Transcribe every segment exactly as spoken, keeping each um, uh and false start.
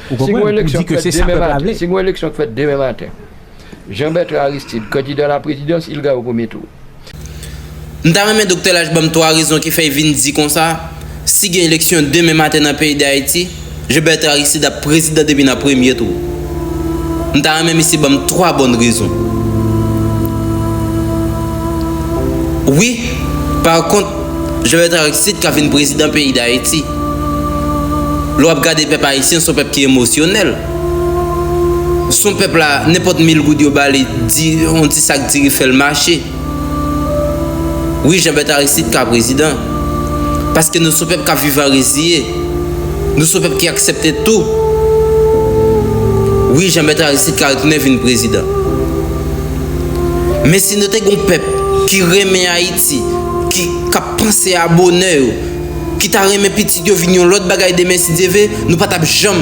Ou konprann? Pou di ke se sa pèp la vle. Si gen eleksyon k fèt demen maten, Jean Bertrand Aristide, candidat à la présidence, il gagne au premier tour. M ta renmen Doktè Laj ban m twa rezon ki fè l vin di konsa, si gen eleksyon demen maten nan peyi Dayiti, Jean Bertrand Aristide ap prezidan depi nan premye tou. M ta renmen misye ban m twa bòn rezon. Wi, pa kont, Jean Bertrand Aristide ka vin prezidan peyi Dayiti. Lè w ap gade pèp ayisyen, se yon pèp ki emosyonèl. Se yon pèp la, nenpòt mil goud yo ba li, di, yon ti sak diri fè l mache. Wi, Jean Bertrand Aristide ka prezidan. Paske nou se yon pèp k ap viv an reziye. Nou se yon pèp ki aksepte tou. Wi, Jean Bertrand Aristide ka retounen vin prezidan. Men si nou te gen yon pèp ki renmen Ayiti, ki, k ap panse a bonè yo, ki ta renmen pitit yo vin yon lòt bagay demen si Dye ve, nou pa t ap janm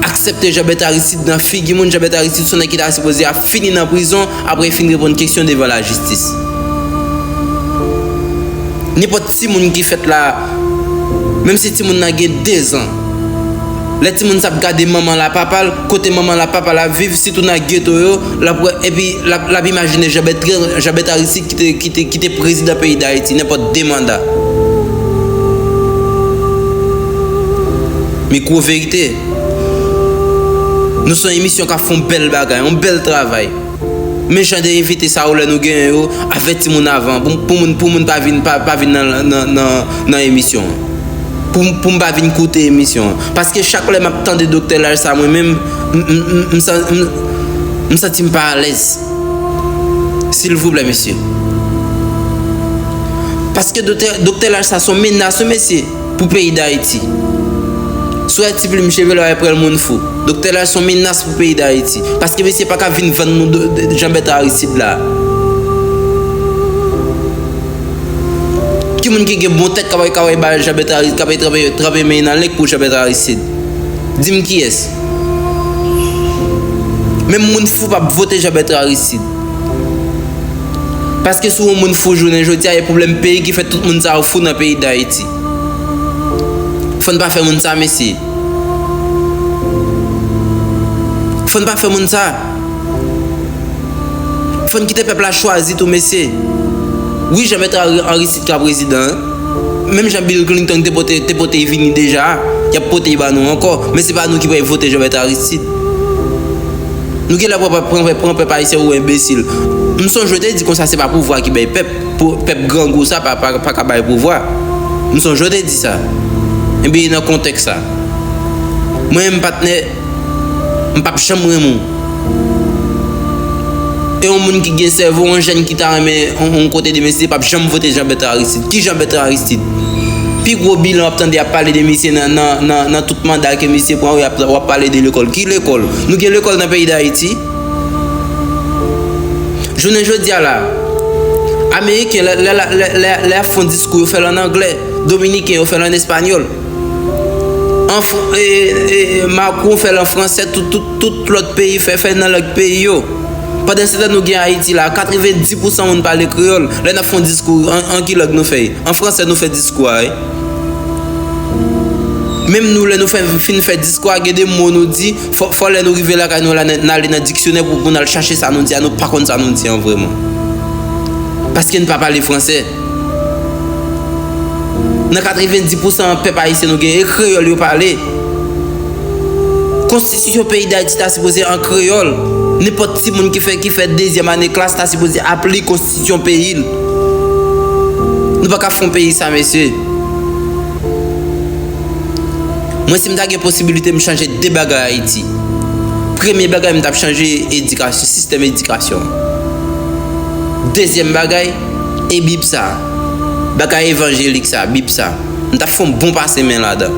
aksepte Jean Bertrand Aristide nan figi moun. Jean Bertrand Aristide se yon nèg ki ta sipoze ap fini nan prizon apre l fin reponn kesyon devan lajistis. Nenpòt timoun ki fèt la, menm si timoun nan gen dezan, lè timoun sa ap gade manman l ak papa l, kote manman l ak papa l ap viv, sitou nan geto yo, l ap wè, epi l ap, l ap imajine Jean Bertrand, Jean Bertrand Aristide ki te, ki te, ki te prezidan peyi Dayiti nenpòt de manda. Mikwo Verite. Nou se yon emisyon k ap fè yon bèl bagay, yon bèl travay. Men jan de envite sa yo, lè nou genyen yo, avèti moun avan, pou, pou moun, pou moun pa vin, pa, pa vin nan, nan, nan, nan emisyon an. Pou, pou m pa vin koute emisyon an. Paske chak lè m ap tande Doktè Laj sa, mwen menm, m, m, m, m san-, m, m santi m pa alèz. Silvouplè, mesye. Paske Doktè, Doktè Laj sa se yon menas, wi, mesye, pou peyi Dayiti. Si w wè ti plim cheve l, w ap wè l moun fou. Doktè Laj se yon menas pou peyi Dayiti. Paske mesye pa ka vin vann nou do, de, Jean Bertrand Aristide la. Ki moun ki gen bon tèt k ap, k ap bay Jean Bertrand Aristide, k ap tranpe, tranpe men nan lèk pou Jean Bertrand Aristide? Di m kiyès? Menm moun fou p ap vote Jean Bertrand Aristide. Paske si w yon moun fou jounen jodi a, e pwoblèm peyi ki fè tout moun sa yo fou nan peyi Dayiti. Fò n pa fè moun sa, mesye. Fò n pa fè moun sa. Fò n kite pèp la chwazi tou, mesye. Wi, Jean Bertrand Aristide ka prezidan. Menm jan Bill Clinton te pote, te pote vini deja, y ap pote ba nou ankò. Men se pa nou ki pral vote Jean Bertrand Aristide. Nou genlè pran, pran, pran pèp ayisyen pou enbesil. M sonje w te di konsa se pa pouvwa ki bay pèp. Pou, pèp grangou sa pa, pa, pa ka bay pouvwa. M sonje w te di sa. Ebyen, e nan kontèks sa. Mwen menm, patnè, m p ap janm renmen w. E yon moun ki gen sèvo, yon jèn ki ta renmen yon, yon kote demen si Dye, p ap janm vote Jean Bertrand Aristide. Ki Jean Bertrand Aristide? Pi gwo bilan w ap tande y ap pale de misye nan, nan, nan, nan tout manda ke misye pran yo, y ap, w ap pale de lekòl. Ki lekòl? Nou gen lekòl nan peyi Dayiti? Jounen jodi a la, Ameriken, lè, lè, lè, lè, lè, lè y ap fè yon diskou, yo fè l ann anglè. Dominiken, yo fè l ann espanyòl. An Fr-, e, e, e, Macron fè l an fransè, tout, tout, tout lòt peyi fè, fè nan lang peyi yo. Pandansetan, nou gen Ayiti la, katrevenndis pousan moun pale kreyòl. Lè n ap fè yon diskou, an, an ki lang nou fè l? An fransè nou fè diskou a, wi. Menm nou, lè nou fè, fin fè diskou a, gen de mo nou di, fò, fò lè nou rive lakay nou la, n, n ale nan diksyonè pou, pou n al chache sa nou di a, nou pa konn sa nou di an vrèman. Paske n pa pale fransè. Nan katrevenndis pousan pèp ayisyen nou gen, e kreyòl yo pale. Konstitisyon peyi Dayiti ta sipoze an kreyòl. Nenpòt timoun ki fè, ki fè dezyèm ane klas ta sipoze ap li konstitisyon peyi l. Nou pa ka fè yon peyi sa, mesye. Mwen, si m ta gen posibilite, m chanje de bagay Ayiti. Premye bagay, m t ap chanje edikasyon, sistèm edikasyon an. Dezyèm bagay, e Bib sa. Bagay evanjelik sa, Bib sa. M t ap fè yon bon pase men ladan.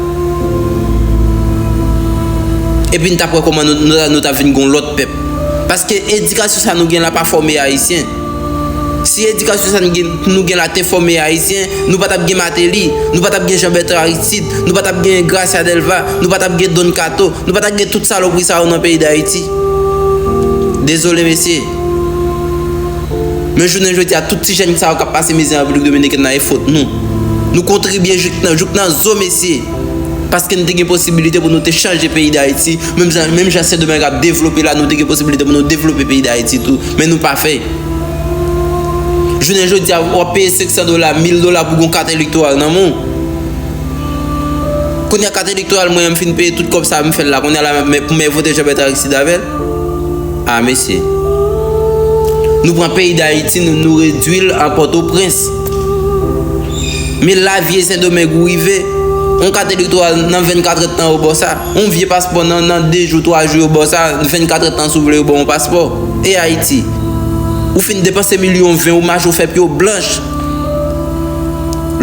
Epi n t ap wè kòman nou, nou, nou t ap vin gon lòt pèp. Paske edikasyon sa nou gen la pa fòme Ayisyen. Si edikasyon sa nou gen, nou gen la te fòme Ayisyen, nou pa t ap gen Martelly, nou pa t ap gen Jean Bertrand Aristide, nou pa t ap gen Gracia Delva, nou pa t ap gen Don Kato, nou pa t ap gen tout salopri sa yo nan peyi Dayiti. Dezole, mesye. Men jounen jodi a, tout ti jèn sa yo k ap pase mizè an Repiblik Dominikèn la, e fòt nou. Nou kontribye jouk nan, jouk nan zo, mesye. Paske nou te gen posibilite pou nou te chanje peyi Dayiti, menm jan, menm jan Sendomeng ap devlope la, nou te gen posibilite pou nou devlope peyi Dayiti tou, men nou pa fè. Jounen jodi a, w ap peye senk san dola, mil dola pou gon kat elektoral nan men w. Kounye a kat elektoral mwen an, m fin peye tout kòb sa a, m fè l la, kounye a la, men pou mwen vote Jean Bertrand Aristide avè l. A mesye. Nou pran peyi Dayiti, nou, nou redwi l an Pòtoprens. Men lavye Sendomeng ou rive. Yon kat elektoral nan vennkatrè tan yo ba w sa. Yon vye paspò nan, nan de jou, twa jou yo ba w sa. Vennkatrè tan si w vle yo ba w yon paspò. E Ayiti? Ou fin depanse milyon ven, ou mache, ou fè pye w blanch.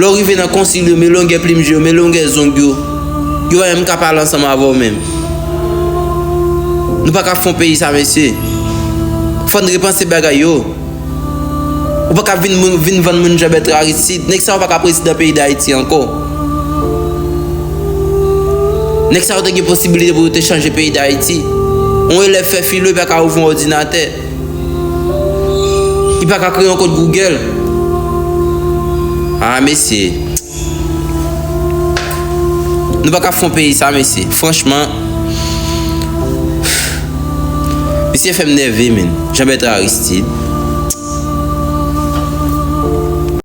Lè w rive nan konsil yo, men longè plim je yo, men longè zong yo. Yo pa menm ka pale ansanm avè w menm. Nou pa ka fè yon peyi sa, mesye. Fò n repanse bagay yo. Ou pa ka vin, moun- vin vann moun Jean Bertrand Aristide. Nèg sa yo pa ka prezidan peyi Dayiti ankò. Nèg sa yo te gen posibilite pou yo te chanje peyi Dayiti. Yon elèv fè filo, li pa ka ouvri yon òdinatè. Li pa ka kreye yon kont Google. A mesye. Nou pa ka fè yon peyi sa, mesye. Franchman, misye fè m nève, men. Jean Bertrand Aristide.